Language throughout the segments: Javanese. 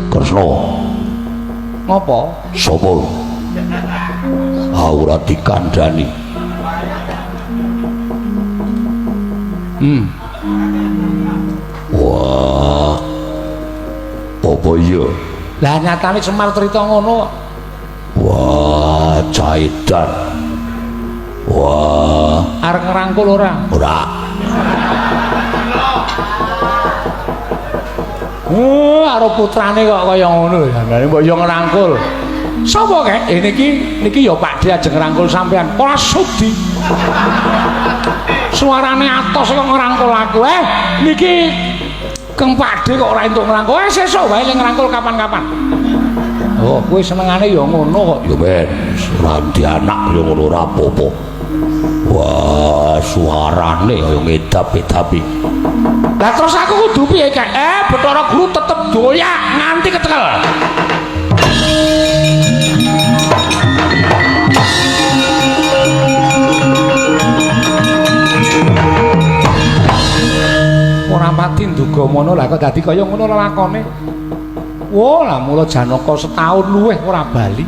Kresna. Ngopo? Sapa? Ora dikandhani. Wah. Apa iya? Lah nyatane Semar crita ngono kok. Wah, caidan. Wah, arep ngrangkul ora? Ora. Oh, karo putrane kok kaya ngono. Jane mbok yo ngrangkul. Sapa kek? Niki niki ya Pakde ajeng ngrangkul sampean. Ora sudi. Suarane atos kok ngrangkul aku. Niki Kang Pakde kok ora entuk ngrangkul. Sesuk wae le ngrangkul kapan-kapan. Oh, kowe senengane ya ngono kok. Ya ben, ora ndi anak ya ngono ora apa-apa. Wah, suarane kaya ngedap-edapi. Lah terus aku kudu piye, Kek? Bathara Guru tetep doyak nganti ketekel. Ora pati nduga mono lah kok dadi kaya ngono lelakone. Wah, lah mula Janaka setahun luwih ora bali.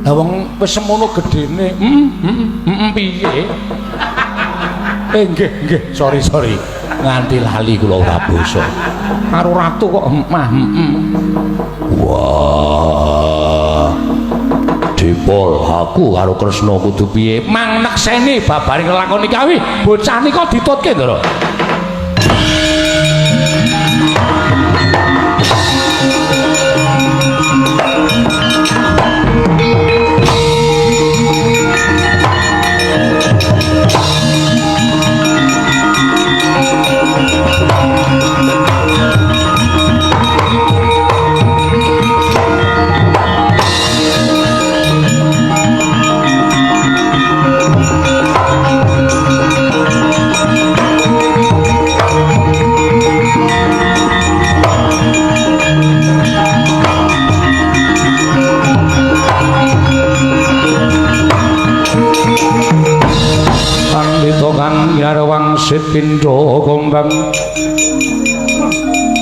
Lah wong wis semono gedene. Piye? Nggih, nggih, sorry. Nganti lali kula ora basa. Karo ratu kok mah. Wah. Dipol aku karo Kresna kudu piye? Mang nekseni babaring lelakon iki awi bocah nika ditutke, Ndara. Wangsit pindha gombang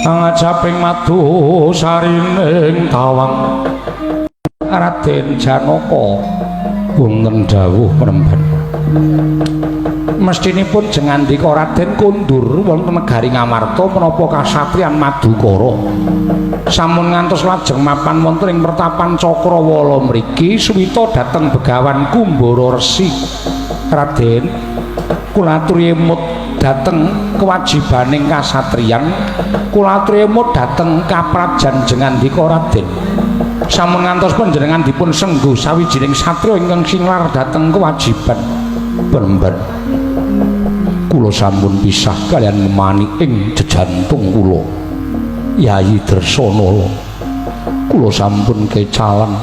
angajaping madu sarining tawang. Raden Janaka wonten dawuh penemban. Mestinipun jengandika Raden kondur wonten negari Ngamarta menapa kasatriyan Madukara sampun ngantos lajeng mapan wonten ing pertapan Cakrawala mriki suwita dhateng Begawan Kumbara Resi. Raden, kula aturi emut dhateng kewajibaning kasatriyan, kula aturi emut dhateng kaprajan jengandika Raden. Sampun ngantos panjenengan dipun sengguh sawijining satriya ingkang singlar dhateng kewajiban. Penemban, kula sampun pisah kaliyan ngemani ing jejantung kula Yayi Dresanala. Kula sampun kecalan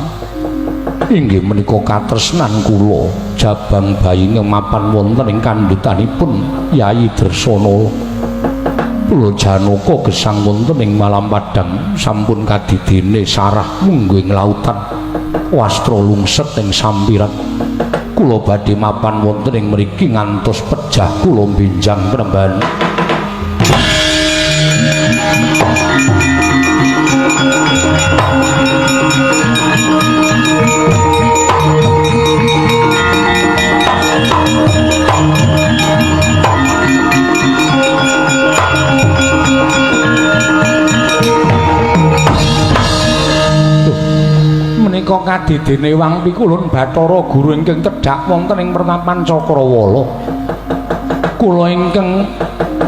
inggih menika katresnan kula jabang bayine mapan wonten ing kandhutanipun Yayi Dresanala. Kula Janaka gesang wonten ing malam padhang sampun kadidene sarah mungguh ing lautan wastra lungset ing sampiran. Kula badhe mapan wonten ing mriki ngantos pejah kula benjang penemban. Menika kadidene Wang Pikulun Bathara Guru ingkang tedhak wonten ing pertapan Cakrawala. Kula ingkang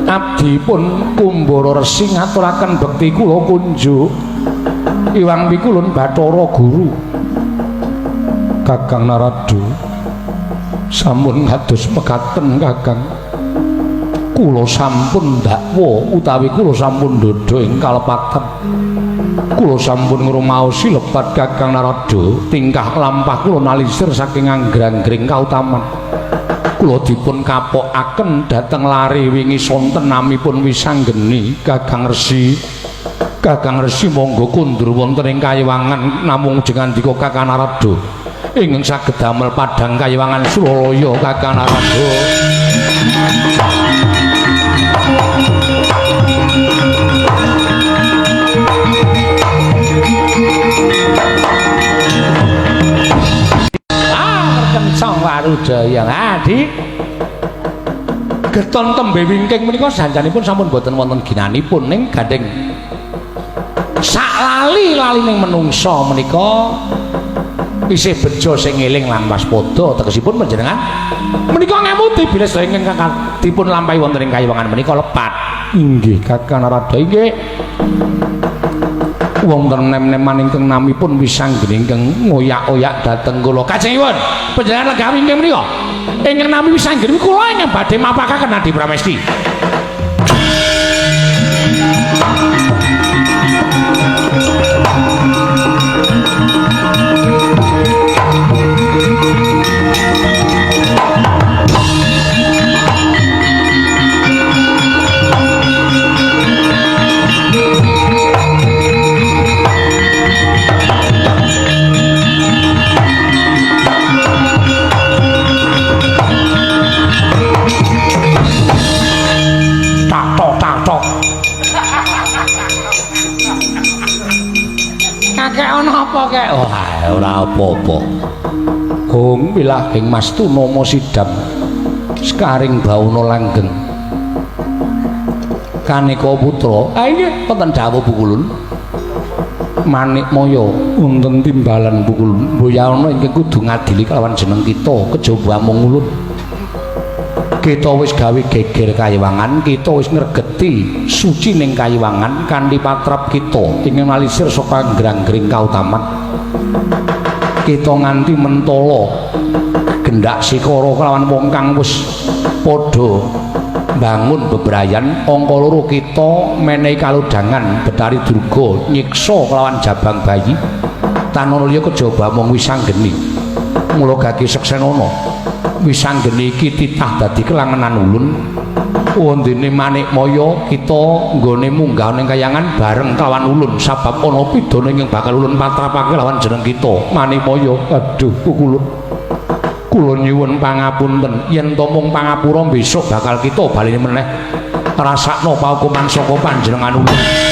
abdipun Kumbara Resi ngaturaken bekti kula kunjuk Iwang Pikulun Bathara Guru. Kakang Narada, sampun kados mekaten Kakang. Kula sampun dakwa utawi kula sampun ndhodha ing kalepatan. Kula sampun ngrumaosi lepat Kakang Narada, tingkah lampah kula nalisir saking anggrang-gring kautaman. Kula dipun kapokaken dhateng lare wingi sonten namipun Wisanggeni. Kakang Resi, Kakang Resi monggo kundur wonten ing kayiwangan namung jengandika Kakang Narada ingkang saged damel padhang kayiwangan Suralaya. Kakang Narada. Sarujaya. Adi. Geton tembe wingking menika sanjanipun sampun boten wonten ginanipun ning gandeng sak lali-lalining menungsa menika isih bejo sing eling lan waspada tegesipun panjenengan menika ngemuti bilih sedaya ingkang dipun lampahi wonten ing kayiwangan menika lepat. Inggih Kakang Narada inggih. Wonten nem-neman ingkang namipun Wisanggeni ingkang ngoyak-oyak dhateng kula. Kajengipun panjenengan lenggah wingking menika ingkang nami Wisanggeni kula ingkang badhe mapakaken Adi Pramesti. Kakek? Wah, ora apa-apa. Hong wilahing Mas Tunama sidam sekaring bawana langgeng. Kaneka putra, ah inggih wonten dawuh Pukulun. Manikmaya wonten timbalan Pukulun. Mboyana ingkang kudu ngadili kelawan jeneng kita kejaba amung ulun. Kita wis gawe geger kayiwangan, kita wis ngregeti suci ning kayiwangan kanthi patrap kita ingkang nalisir saka anggrang-gring kautaman. Kita nganti mentala gendak sikara kelawan wong kang wis padha bangun bebrayan angka loro kita menehi kalodhangan Betari Durga nyiksa kelawan jabang bayi tanana liya kejaba mung Wisanggeni. Mula gage seksenana Wisanggeni iki titah dadi kelangenan ulun. Wondene Manikmaya kita nggone munggah ning kayangan bareng kelawan ulun sabab ana pidana ingkang bakal ulun patrapake lawan jeneng kita Manikmaya. Aduh Pukulun, kula nyuwun pangapunten yen to mung pangapura besok bakal kita baleni meneh rasakno paukuman saka panjenengan ulun.